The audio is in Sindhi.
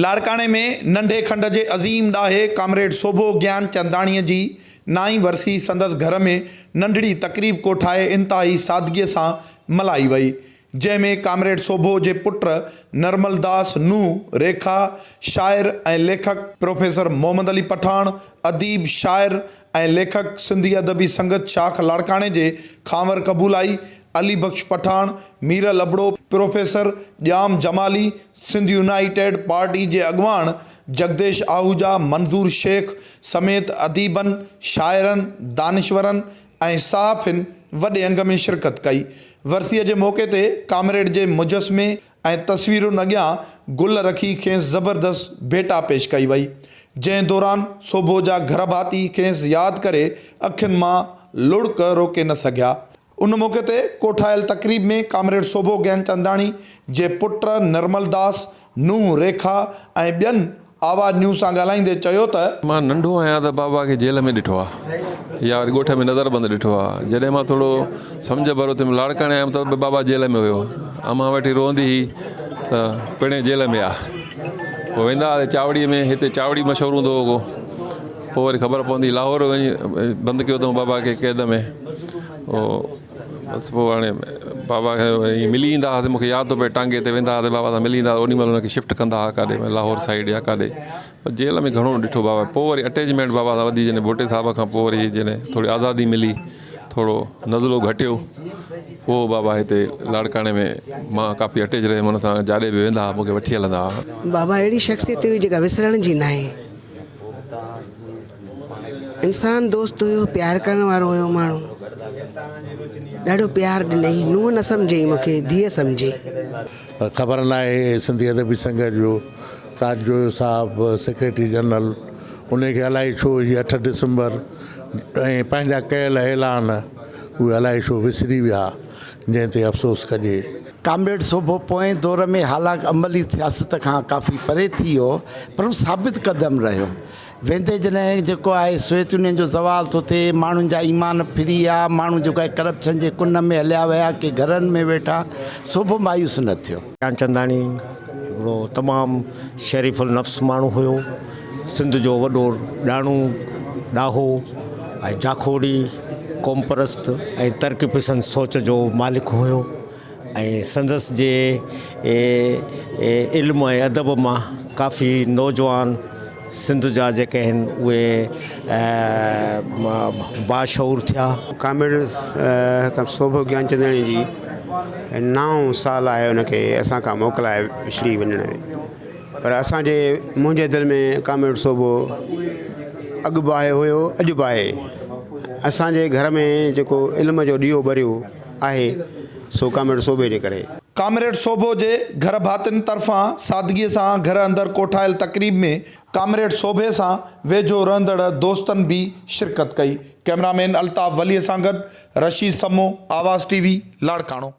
لاڙڪاڻي ۾ ننڍي کنڊ جي عظيم ڏاهي ڪامريڊ سوڀو گيانچنداڻيء جي نائين ورسي سندس گهر ۾ ننڍڙي تقريب ڪوٺائي انتهائي سادگيء سان ملهائي وئي، جنهن ۾ ڪامريڊ سوڀو جي پٽ نرمل داس، نونهن ريکا، شاعر ۽ ليکڪ پروفيسر محمد علي پٺاڻ، اديب، شاعر ۽ ليکڪ سنڌي ادبي سنگت شاخ لاڙڪاڻي جي Khanor Kabulai, Ali Bakhsh Pathan, Miral Abro, professor Jam Jamali, Sindh united party جي اڳواڻ جگديش آهوجا، منظور شيخ سميت اديبن، شاعرن، دانشورن ۽ صحافين وڏي انگ ۾ شرڪت ڪئي. ورسيء جي موقعي تي ڪامريڊ جي مجسمي ۽ تصويرن اڳيان گل رکي کيس زبردست ڀيٽا پيش ڪئي وئي، جنهن دوران سوڀو جا گهرڀاتي کيس ياد ڪري اکين مان لڙڪ روڪي نه سگهيا. ان موقعي تي ڪوٺايل تقريب ۾ ڪامريڊ سوڀو گيانچنداڻي جي پٽ نرمل داس، نونهن ريکا ۽ ٻين آواز نيوز سان ڳالهائيندي چيو ته. مان ننڍو آهيان ته بابا کي جيل ۾ ڏٺو آ يا وري ڳوٺ ۾ نظر بند ڏٺو آ جڏهن مان ٿورو سمجهه ڀرو ٿيم لاڙڪاڻي آيم ته به بابا جيل ۾ هيو امان ويٺي روئندي هئي ته پڻهين جيل ۾ آ پوء ويندا هئاسين چاوڙي ۾ هتي چاوڙي مشهور هوندو هو پوء وري خبر پوندي لاهور وڃي بند ڪيو اٿئون بابا کي قيد ۾ بس پوء هاڻي بابا کي ائين ملي ايندا هئاسين مونکي ياد ٿو پئي ٽانگي تي ويندا هئاسين بابا سان ملي ايندا اوڏي مهل هن کي شفٽ ڪندا هئا ڪاڏي لاهور سائيڊ يا ڪاڏي پر جيل ۾ گهڻو ڏٺو بابا پوء وري اٽيچمينٽ بابا سان وڌي جڏهن ڀٽي صاحب کان پوء وري جڏهن ٿوري آزادي ملي ٿورو نزلو گهٽيو پوء بابا هتي لاڙڪاڻي ۾ مان ڪافي اٽيچ رهيم هن سان جاڏي به ويندا هئا مونکي وٺي هلندا هئا. بابا اهڙي شخصيت هئي جيڪا وسرڻ جي ناهي. انسان دوست هيو پيار ڪرڻ وارو هيو ماڻهو ڏاڍو پيار ڏنائين نونهن نه سمجهيائين مون کي ڌيء سمجهيائين. پر خبر ناهي سنڌي ادبي سنگت جو تاج جويو صاحب سيڪريٽري جنرل انهي کي الائي ڇو هي اٺ ڊسمبر ۽ پنهنجا ڪيل اعلان اهي الائي ڇو وسري ويا جنهن تي افسوس ڪجي. ڪامريڊ سوڀو پوئين دور ۾ حالانڪ عملي سياست کان ڪافي پري ٿي ويو پر هو ثابت قدم رهيو. ويندي جڏهن جيڪو آهي سويت يونين جو زوال ٿو ٿئي، ماڻهن جا ايمان ڦري ويا، ماڻهو جيڪو آهي ڪرپشن جي ڪن ۾ هليا ويا، ڪي گهرن ۾ ويٺا، سوڀو مايوس نه ٿيو. گيانچنداڻي هڪڙو تمام شريف النفس ماڻهو هيو. سنڌ جو وڏو ڄاڻو، ڏاهو ۽ جاکوڙي، قومپرست ۽ ترقي پسند سوچ جو مالڪ هيو ۽ سندس جي علم ۽ ادب مان ڪافي نوجوان سنڌ جا جيڪي آهن اهي باشعور ٿيا. ڪامريڊ سوڀو گيانچنداڻي جي نائون سال آهي ان کي اسان کان موڪلائي وڇڙي وڃڻ ۾. پر اسان جي منهنجي دل ۾ ڪامريڊ سوڀو اڳ به آهي هيو اڄ به آهي اسان جي گهر ۾ جيڪو علم جو ڏيئو ٻريو آهي سو ڪامريڊ سوڀي جي ڪري. ڪامريڊ سوڀو جي گهر ڀاتين طرفان سادگي سان گهر اندر ڪوٺايل تقريب ۾ ڪامريڊ سوڀي سان ويجهو رهندڙ دوستن به شرڪت ڪئي. ڪئميرا مين الطاف ولي سان گڏ رشيد سمو، آواز ٽي وي، لاڙڪاڻو.